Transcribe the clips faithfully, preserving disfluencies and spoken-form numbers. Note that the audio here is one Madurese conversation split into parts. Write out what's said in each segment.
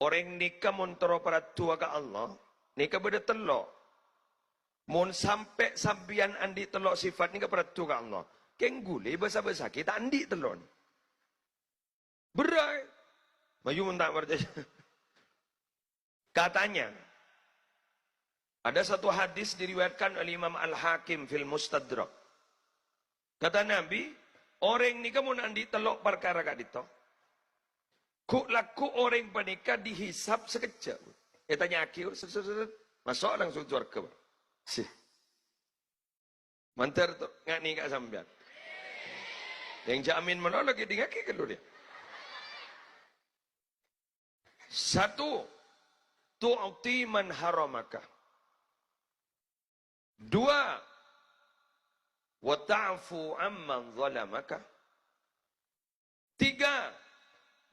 Orèng nèka mon terro paraddhuwâ ka Allah, nèka bâdâ tello'. Mon sampè' sampèyan andi' tello' sifat nèka paraddhu ka Allah, kèng ghulâ bâsa-bâsaghi ta' andi' tello' nè. Berrâ'. Mayu mon ta' parcajâ. Katanya, ada satu hadis diriwayatkan oleh Imam Al-Hakim fil Mustadrak. Kata Nabi, orèng nèka mon andi' tello' parkara ka'dinto, ghu'-lagghu' orèng panèka dihisab sakejjhâ'. Ètanya'aghi, sèt, sèt, sèt, sèt, maso' langsung sowarghâ, Pak. Sih. Mandhâr to, ngani ka sampèyan. Yang jâ' amin malolo, ghi' dingngaghi ghâllu rèya. Satu, tu'ti man haramaka. Dua, wa ta'fu amman zalamaka. Tiga,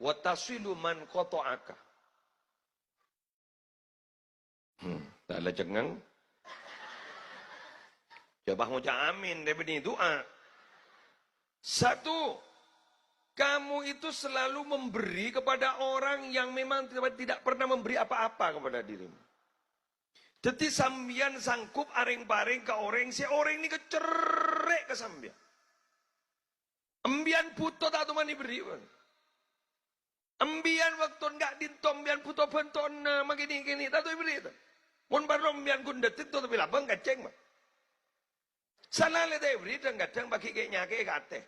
wa tasilu man qata'aka. Hmm, ta' la cengngang. Coba ngoca' amin, dâ' bânnè du'a. Satu, kamu itu selalu memberi kepada orang yang memang tidak, tidak pernah memberi apa-apa kepada dirimu. Dhâddhi sampèyan sanggup arèng-parèng ka orèng sè orèng nèka cerrè' ka sampèyan. Empèyan bhuto ta' toman èberri', Pak. Empèyan bâkto ka'dinto empèyan bhuto bhântowanna, ma' kènè'-kènè' ta' toman èberri', ta'? Mon parlo empèyan ghun dâddhi to, tapè labâng kècèng, Pak. Salah lè ta' èberri', dhâng-kadhâng paghi' kè-, nyakè'è ka atè.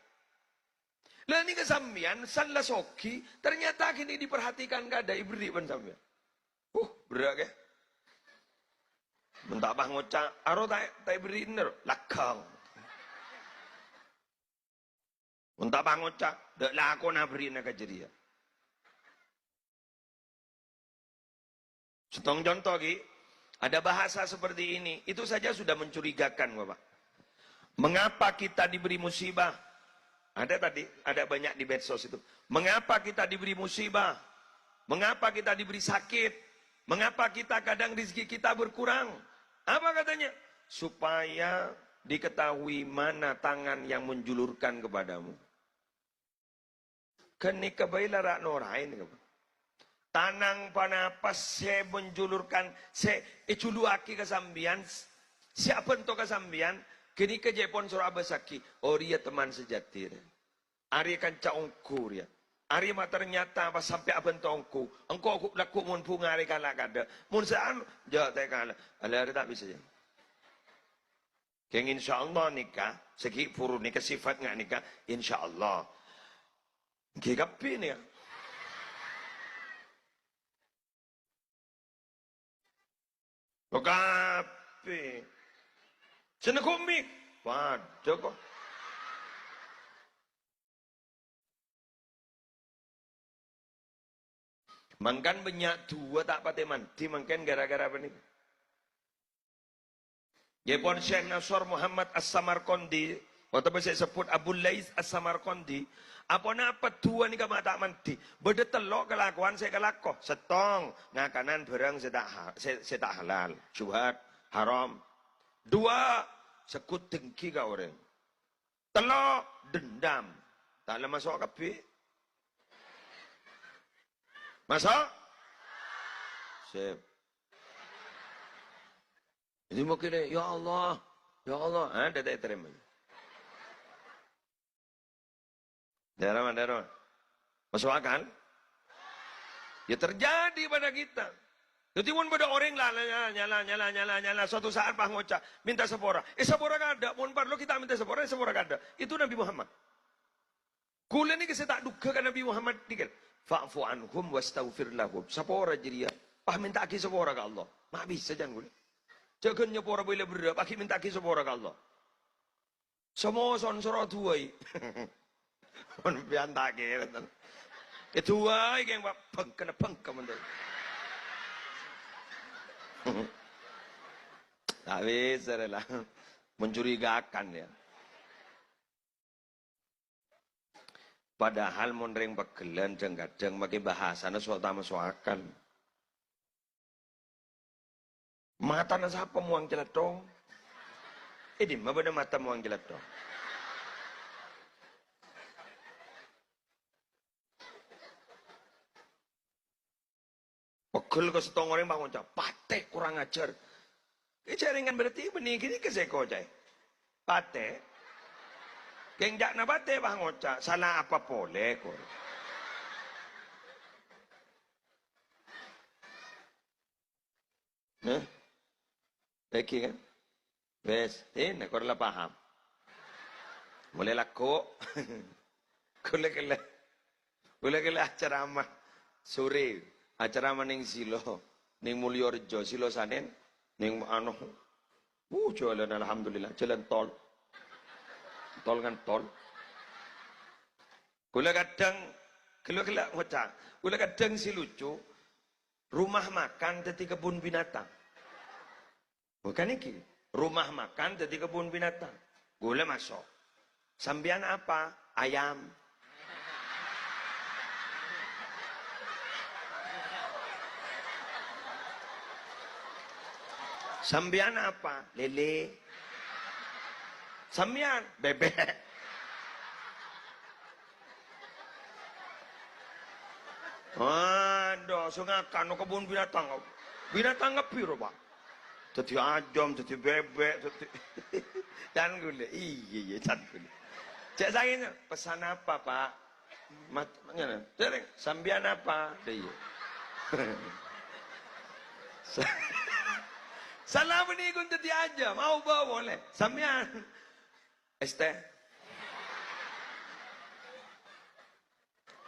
Lah nèka sampèyan, san la soghi, ternyata kènè' diperhatikan kadâ' èberri' bân sampèyan. Uh, berrâ' kè. Mon ta' pas ngoca', aro ta', ta' èberri' nèr, laggâng. Mon ta' pas ngoca', dâ' lakona berri'na ka jârèya. Sèttong conto, ghi. Ada bahasa seperti ini, itu saja sudah mencurigakan, Bapak. Mengapa kita diberi musibah? Ada tadi, ada banyak di medsos itu. Mengapa kita diberi musibah? Mengapa kita diberi sakit? Mengapa kita kadang rezeki kita berkurang? Apa katanya? Supaya diketahui mana tangan yang menjulurkan kepadamu. Ghânèka bhâi la ra'-noraè nèka, Pak. Tanang ponapa sè menjulurkan, sè èjuluwaghi ka sampèyan, sè abhânto ka sampèyan, ghânèka jâ' pon soro abâsaghi, "Oh, rèya teman sejati, rè. Arèya kanca ongghu, rèya. Arèya ma' ternyata pas sampè' abhânto ongghu. Engko' ghu'-, lagghu' mon bhunga arè kala' kadâ'. Mon sè anu, jâ' ta' kala'. Ala arè ta' bisa, jâ'." Kèng insyaallah nèka, sè ghi' bhuru nèka sifat nga' nèka, insyaallah. Ghi' kabbhi nèka. Lo kabbhi. Sè neggu' mi'. Waduh, kok. Mangkana bânnya' du'a ta' patè mandhi mangkèn gara-gara panèka. Yâ pon Syekh Nasor Muhammad As-Samarqandi, otabâ sè èsebbhut Abu Laits As-Samarqandi, aponapa du'a nèka ma' ta' mandhi? Bâdâ tello' kalakowan sè èkalako. Sèttong, ngakanan bhârâng sè ta' ha-, sè, sè ta' halal, syubhat, haram. Duwâ', segghut dengghi ka orèng. Tello', dendam. Ta' la maso' kabbhi? Maso'? Sip. Jadi mungkin, "Ya Allah, ya Allah." Ah, dâ' ta' ètarèma. Dâ' roma, dâ' roma. Maso' akal? Ya terjadi pada kita. Jadi, mon bâdâ orèng la, la, nyala, nyala, nyala, nyala, suatu saat pas ngoca', "Minta sapora." Eh, sapora kadâ', mon parlo kita minta sapora, eh, sapora kadâ'. Itu Nabi Muhammad. Kaulâ nèka sè ta' dhugghâ ka Nabi Muhammad nèka. "Fa'fu anhum wastaghfir lahum." Sapora jârèya. Pas mènta'aghi sapora ka Allah. Ma' bisa, can, kaulâ. Jhâ' ghân nyapora bhâi la berrâ', paghi' mènta'aghi sapora ka Allah. Samoson soro duwâi. Mon sampèyan ta' kèra, ten. Èduwâi, kèng, Pak, bengkana bengka, mending. Ta' bisa, rè, la. Mencurigakan, ya. Padahal mon rèng pegghellân dhâng-kadhâng makè bhâsana so-, ta' maso' akal. Matana sapa mowang calathong? È dimma bâdâ mata mowang calathong? Pegghel ka sèttong orèng, pas ngoca', "Patè, kurang ajar." Kè jhâringan berarti bânnè ghânèka sè èkoca'è. Patè. Kèng ca'na patè, pas ngoca', "Sala apa polè, kor?" Hah? Lagi kan? Wes, eh, nek kor la paham. Mulai laku. Kaulâ ghellâ', kaulâ ghellâ' acara ma-, sore. Acara ma neng Silo, neng Mulyorejo, Silo Sanen, neng anu. Uh, jalan alhamdulillah, jalan tol. Tol kan tol. Kaulâ kadhâng, kaulâ ghellâ' ngoca', kaulâ kadhâng sè lucu, rumah makan dhâddhi kebun binatang. Bukan iki. Rumah makan dhâddhi kebun binatang. Kaulâ maso'. "Sampèyan apa?" "Ayam." "Sampèyan apa?" "Lele." "Sampèyan?" "Bebek." Adhu, sè ngakan kebun binatang. Binatang kabbhi, Pak. Dhâddhi ajâm, dhâddhi bebek, dhâddhi can kaulâ. Iyâ, iyâ, can kaulâ. Cè' saèngghâ, "Pesan apa, Pak?" Mat-, ngene. Dèrèng, "Sampèyan apa?" Lha iyâ. Sa-, sala bânnè ghun dhâddhi ajâm, mau bâ' polè. "Sampèyan?" "Es teh."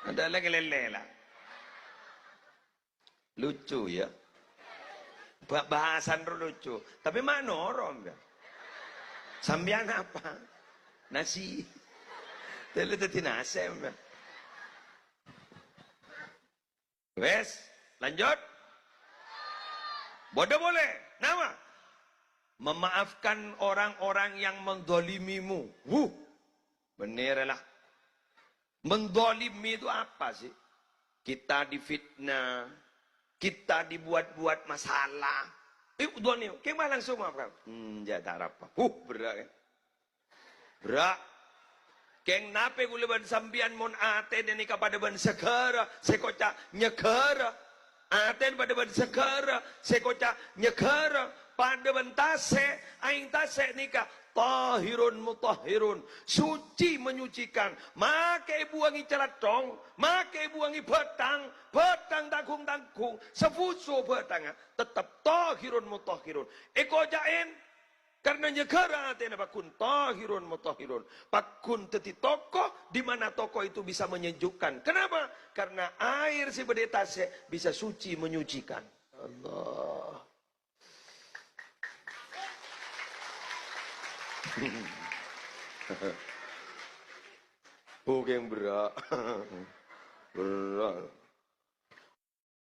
Ada lagi lele lah. Lucu ya. Ba-, bahasan ro lucu. Tapi ma' noro', Mbak. "Sampèyan apa?" "Nasi." Tele dhâddhi nasi, Mbak. Wes, lanjut. Bâdâ polè. Napa? Memaafkan orang-orang yang menzalimimu. Wuh. Bhender lah. Menzalimi itu apa sih? Kita difitnah, kita dibuat-buat masalah. Eh, dhâlem, kèng ma' langsung maafkan. Hmm, ya ta' arapa. Huh, berrâ', kan? Berrâ'. Kèng napè kaulâ bân sampèyan mon atèna nèka padâ bân saghârâ, sè koca' nyaghârâ. Atèna padâ bân saghârâ, sè koca' nyaghârâ, padâ bân tasè', aèng tasè' nèka tahirun mutahhirun, suci menyucikan. Make èbuwângi calathong, make èbuwângi bhâthang, bhâthang tangghung-tangghung, sabuso bhâthangnga, tettep tahirun mutahhirun. Èkoca'è, karena nyaghârâ atèna pagghun tahirun mutahhirun. Pagghun dhâddhi toko, di mana toko itu bisa menyejukkan. Kenapa? Karena air sè bâdâ è tasè' bisa suci menyucikan. Allah. Bhungkèng berrâ'. Berrâ'.